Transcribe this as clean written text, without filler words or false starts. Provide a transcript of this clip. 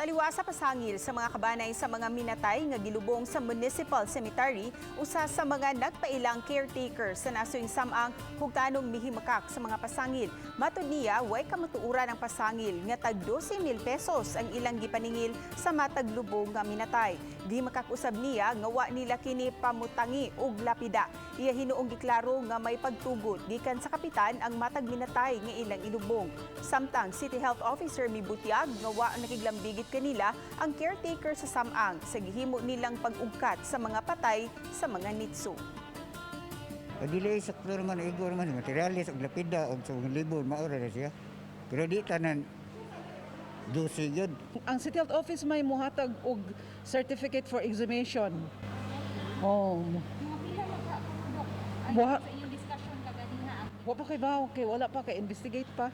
Taliwa sa pasangil sa mga kabanay sa mga minatay nga gilubong sa Municipal Cemetery, usa sa mga nagpailang caretaker sa nasuyng Samang hugtanong mihimakak sa mga pasangil. Matud niya, way kamatuoran ang pasangil nga tag 12,000 pesos ang ilang gipaningil sa matag lubong nga minatay. Gihimakak usab niya nga wa nila kini pamutangi og lapida. Iya hinuong giklaro nga may pagtugot gikan sa kapitan ang matag minatay nga ilang ilubong. Samtang City Health Officer mibutyag nga wa nakiglambigit kanila ang caretaker sa Samang sa gihimo nilang pag-ugkat sa mga patay sa mga nitso. Dili sakto naman, igo naman, materialis, og lapida, og sa mga libon, mao ra na siya. Pero di tanan, 12 yun. Ang City Health Office may muhatag og certificate for exhumation. Oh. Mga pila na ka, Dok? Ay, Wa- sa inyong discussion kaganiha. Wa pa kay bawo kay wala pa kay investigate pa.